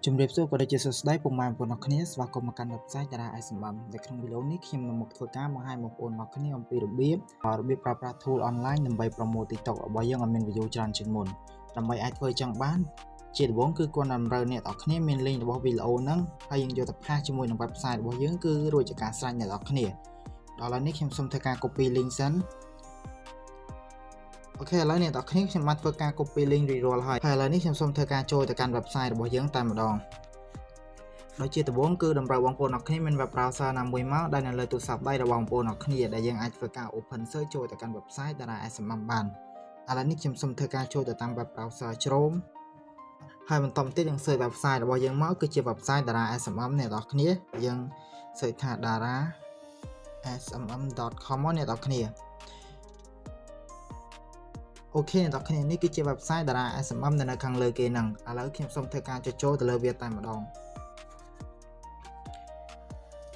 ជំរាបសួរក៏ដូចជាសួស្តីពុកម៉ែបងប្អូនអរគ្នាស្វាគមន៍មកកាន់ website តារា SMM នៅក្នុងវីដេអូនេះខ្ញុំនឹងមកធ្វើការបង្ហាញបងប្អូនអរគ្នាអំពីរបៀបប្រើប្រាស់ tool online ដើម្បី promote TikTok របស់យើងឲ្យមាន view ច្រើនជាងមុនដើម្បីអាចធ្វើចឹងបានជាដំបូងគឺគាត់តម្រូវអ្នកនរគ្នាមាន link របស់វីដេអូហ្នឹងហើយយើងយកទៅpaste ជាមួយនឹង website របស់យើងគឺរួចជាការស្រេចអ្នកនរគ្នាដល់ឥឡូវនេះខ្ញុំសូមធ្វើការ copy link សិន OK ឥឡូវអ្នកនរគ្នាខ្ញុំបានធ្វើការ copy link រួចរាល់ហើយហើយឥឡូវនេះខ្ញុំសូមធ្វើការចូលទៅកាន់ website របស់យើងតែម្ដងដោយជាដំបូងគឺតម្រូវបងប្អូនអរគ្នាមាន web browser ណាមួយមកដែលនៅលើទូរស័ព្ទដៃរបស់បងប្អូនអរគ្នាដែលយើងអាចធ្វើការ open search ចូលទៅកាន់ website តារា SMM បានឥឡូវនេះខ្ញុំសូមធ្វើការចូលទៅតាម web browser Chrome ហើយបន្តមកទៀតយើង search website របស់យើងមកគឺជា website តារា SMM អ្នកនរគ្នាយើង search ថា dara smm.com មកអ្នកនរគ្នា OK អ្នកនរគ្នានេះគឺជា website តារា SMM នៅខាងលើគេហ្នឹងឥឡូវខ្ញុំសូមធ្វើការចុចចូលទៅលើវាតែម្ដង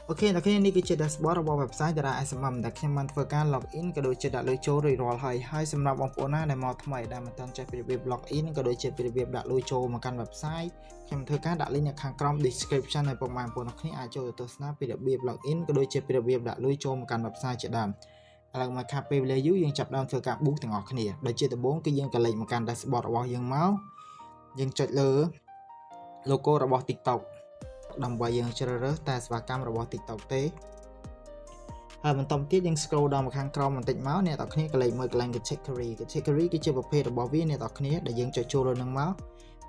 OK អ្នកគ្នានេះគឺជា dashboard របស់ website តារា SMM ដែលខ្ញុំបានធ្វើការ login ក៏ដូចជាដាក់លុយចូលរួចរាល់ហើយហើយសម្រាប់បងប្អូនណាដែលមកថ្មីដែលមិនទាន់ចេះពីរបៀប login ក៏ដូចជាពីរបៀបដាក់លុយចូលមកកាន់ website ខ្ញុំធ្វើការដាក់ link នៅខាងក្រោម description ឲ្យពុកម៉ែបងប្អូនគ្នាអាចចូលទៅទស្សនាពីរបៀប login ក៏ដូចជាពីរបៀបដាក់លុយចូលមកកាន់ website ជាដើមឥឡូវមកខាពេលវេលាយូរយើងចាប់ដើមធ្វើការ boost ទាំងអស់គ្នាដោយជាដំបូងគឺយើងក៏លេចមកកាន់ dashboard របស់យើងមកយើងចុចលើ logo របស់ TikTok ដើម្បីយើងជ្រើសរើសតែសេវាកម្មរបស់ TikTok ទេហើយបន្តមកទៀតយើង scroll ដល់មកខាងក្រោមបន្តិចមកអ្នកទាំងគ្នាក៏លេចមើលកន្លែង category category គឺជាប្រភេទរបស់វាអ្នកទាំងគ្នាដែលយើងចុចចូលលើនឹងមក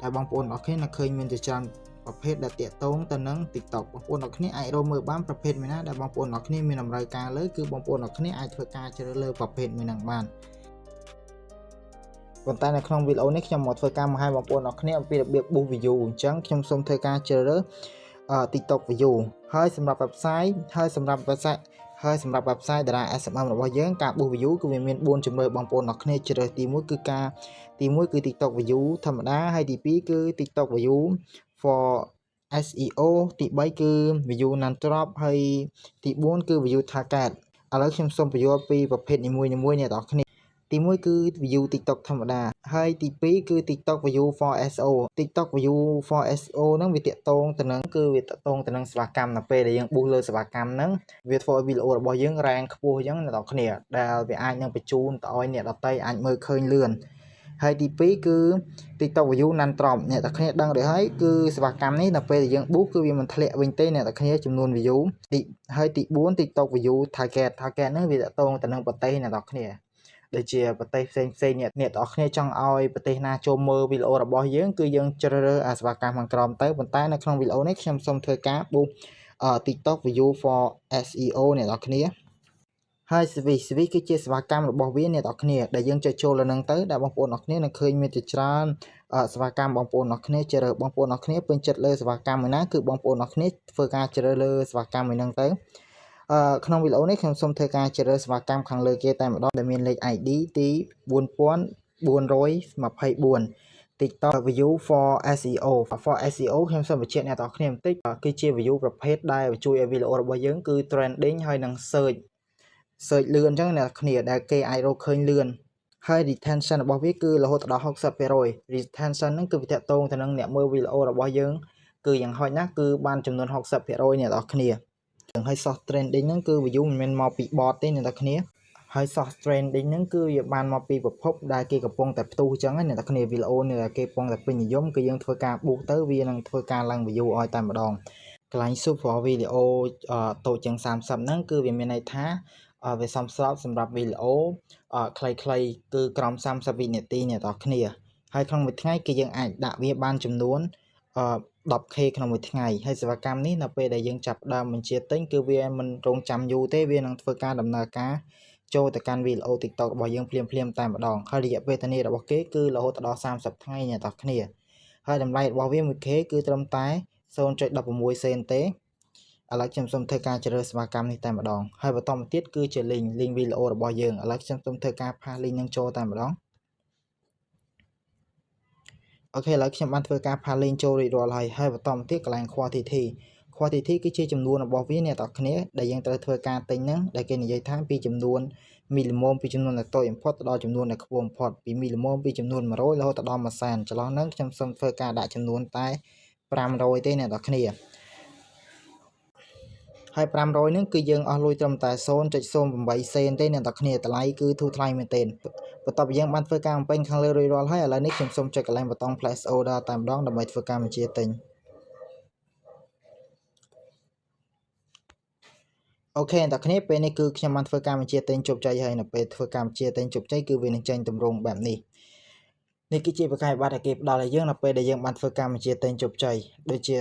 តែបងប្អូនអរគ្នានឹងឃើញមានជាច្រើនប្រភេទដែលតាក់ទងទៅនឹង TikTok បងប្អូនអរគ្នាអាចរកមើលបានប្រភេទមួយណាដែលបងប្អូនអរគ្នាមានតម្រូវការលើគឺបងប្អូនអរគ្នាអាចធ្វើការជ្រើសរើសប្រភេទមួយហ្នឹងបានប៉ុន្តែនៅក្នុងវីដេអូនេះខ្ញុំមកធ្វើការបង្ហាញបងប្អូនអរគ្នាអំពីរបៀប boost view អញ្ចឹងខ្ញុំសូមធ្វើការជ្រើសរើស TikTok view ហើយសម្រាប់ website ហើយសម្រាប់ website ហើយសម្រាប់ website តារា SMM របស់យើងការ boost view គឺវាមាន4ជម្រើសបងប្អូនអរគ្នាជ្រើសទី1គឺការទី1គឺ TikTok view ធម្មតាហើយទី2គឺ TikTok view for SEO ទី3គឺ view non drop ហើយទី4គឺ view target ឥឡូវខ្ញុំសូមពន្យល់ពីប្រភេទនីមួយៗអ្នកនរគ្នាទី1គឺ view TikTok ធម្មតាហើយទី2គឺ TikTok view for SEO TikTok view for SEO ហ្នឹងវាតាក់ទងទៅនឹងគឺវាតាក់ទងទៅនឹងសេវាកម្មនៅពេលដែលយើង boost លើសេវាកម្មហ្នឹងវាធ្វើឲ្យវីដេអូរបស់យើង rank ខ្ពស់អញ្ចឹងអ្នកនរគ្នាដែលវាអាចនឹងបញ្ជូនទៅឲ្យអ្នកដទៃអាចមើលឃើញលឿនហើយទី2គឺ TikTok view non drop អ្នកទាំងគ្នាដឹងរួចហើយគឺសេវាកម្មនេះនៅពេលដែលយើង boost គឺវាមិនធ្លាក់វិញទេអ្នកទាំងគ្នាចំនួន view ទីហើយទី4 TikTok view target target ហ្នឹងវាតាក់ទងទៅនឹងប្រទេសអ្នកទាំងគ្នាដូចជាប្រទេសផ្សេងផ្សេងអ្នកអ្នកទាំងអស់គ្នាចង់ឲ្យប្រទេសណាចូលមើលវីដេអូរបស់យើងគឺយើងជ្រើសរើសអាសេវាកម្មខាងក្រោមទៅប៉ុន្តែនៅក្នុងវីដេអូនេះខ្ញុំសូមធ្វើការ boost TikTok view for SEO អ្នកទាំងគ្នាហើយ service service គឺជាសេវាកម្មរបស់វាអ្នកទាំងគ្នាដែលយើងចុចចូលលើនឹងទៅដែលបងប្អូនអរគ្នានឹងឃើញមានជាច្រើនសេវាកម្មបងប្អូនអរគ្នាជ្រើសបងប្អូនអរគ្នាពេញចិត្តលើសេវាកម្មមួយណាគឺបងប្អូនអរគ្នាធ្វើការជ្រើសលើសេវាកម្មមួយហ្នឹងទៅអឺក្នុងវីដេអូនេះខ្ញុំសូមធ្វើការជ្រើសរើសសេវាកម្មខាងលើគេតែម្ដងដែលមានលេខ ID ទី4424 TikTok view for SEO for SEO ខ្ញុំសូមបញ្ជាក់អ្នកទាំងអស់គ្នាបន្តិចគឺជា view ប្រភេទដែលជួយឲ្យវីដេអូរបស់យើងគឺ trending ហើយនឹង search លឿនអញ្ចឹងអ្នកគ្នាដែលគេអាចរកឃើញលឿនហើយ retention របស់វាគឺរហូតដល់60% retention ហ្នឹងគឺវាតាក់ទងទៅនឹងអ្នកមើលវីដេអូរបស់យើងគឺយ៉ាងហោចណាស់គឺបានចំនួន60%អ្នកនរគ្នាហើយ source trending ហ្នឹងគឺ view មិនមែនមកពី bot ទេអ្នកនរគ្នាហើយ source trending ហ្នឹងគឺវាបានមកពីប្រភពដែលគេកំពុងតែផ្ទុះអញ្ចឹងណាអ្នកនរគ្នាវីដេអូនេះដែលគេកំពុងតែពេញនិយមគឺយើងធ្វើការ boost ទៅវានឹងធ្វើការឡើង view ឲ្យតែម្ដងកន្លែង super វីដេអូតូចជាង30ហ្នឹងគឺវាមានន័យថាវាសមស្របសម្រាប់វីដេអូខ្លីៗគឺក្រោម30វិនាទីអ្នកនរគ្នាហើយក្នុងមួយថ្ងៃគឺយើងអាចដាក់វាបានចំនួន 10K ក្នុងមួយថ្ងៃហើយសេវាកម្មនេះនៅពេលដែលយើងចាប់ដើមបញ្ជាទិញគឺវាមិនរងចាំយូរទេវានឹងធ្វើការដំណើរការចូលទៅកាន់វីដេអូ TikTok របស់យើងភ្លាមៗតែម្ដងហើយរយៈពេលធានារបស់គេគឺរហូតដល់30ថ្ងៃអ្នកនរគ្នាហើយតម្លៃរបស់វា 1K គឺត្រឹមតែ0.16សេនទេឥឡូវខ្ញុំសូមធ្វើការជ្រើសសេវាកម្មនេះតែម្ដងហើយបន្តមកទៀតគឺជា link link វីដេអូរបស់យើងឥឡូវខ្ញុំសូមធ្វើការ paste link នឹងចូលតែម្ដង OK ឥឡូវខ្ញុំបានធ្វើការ paste link ចូលរួចរាល់ហើយហើយបន្តមកទៀតកន្លែង quantity quantity គឺជាចំនួនរបស់វាអ្នកទាំងគ្នាដែលយើងត្រូវធ្វើការទិញហ្នឹងដែលគេនិយាយថាពីចំនួន minimum ពីចំនួនដែលតូចបំផុតទៅដល់ចំនួនដែលខ្ពស់បំផុតពី minimum ពីចំនួន100រហូតដល់1សែនចន្លោះហ្នឹងខ្ញុំសូមធ្វើការដាក់ចំនួនតែ 500ទេអ្នកនរគ្នាហើយ500ហ្នឹងគឺយើងអស់លុយត្រឹមតែ0.08សេនទេអ្នកនរគ្នាតម្លៃគឺធូរថ្លៃមែនទែនបន្ទាប់ពីយើងបានធ្វើការបំពេញខាងលើរួចរាល់ហើយឥឡូវនេះខ្ញុំសូមចុចកន្លែងប៊ូតុង place order តែម្ដងដើម្បីធ្វើការបញ្ជាទិញ។ OK អ្នកគ្នាពេលនេះគឺខ្ញុំបានធ្វើការបញ្ជាទិញជោគជ័យហើយនៅពេលធ្វើការបញ្ជាទិញជោគជ័យគឺវានឹងចេញទម្រង់បែបនេះនេះគឺជាវិក្កយបត្រដែលគេផ្ដល់ឲ្យយើងនៅពេលដែលយើងបានធ្វើការបញ្ជាទិញជោគជ័យដូចជា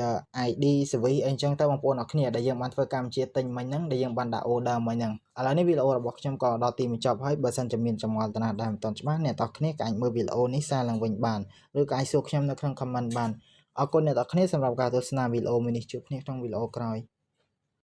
ID service អីចឹងទៅបងប្អូនអរគ្នាដែលយើងបានធ្វើការបញ្ជាទិញមិញហ្នឹងដែលយើងបានដាក់ order មិញហ្នឹងឥឡូវនេះវីដេអូរបស់ខ្ញុំក៏ដល់ទីបញ្ចប់ហើយបើសិនជាមានចម្ងល់តាណាដែលមិនទាន់ច្បាស់អ្នកទាំងគ្នាក៏អាចមើលវីដេអូនេះសារឡើងវិញបានឬក៏អាចសួរខ្ញុំនៅក្នុង comment បានអរគុណអ្នកទាំងគ្នាសម្រាប់ការទស្សនាវីដេអូមួយនេះជួបគ្នាក្នុងវីដេអូក្រោយ។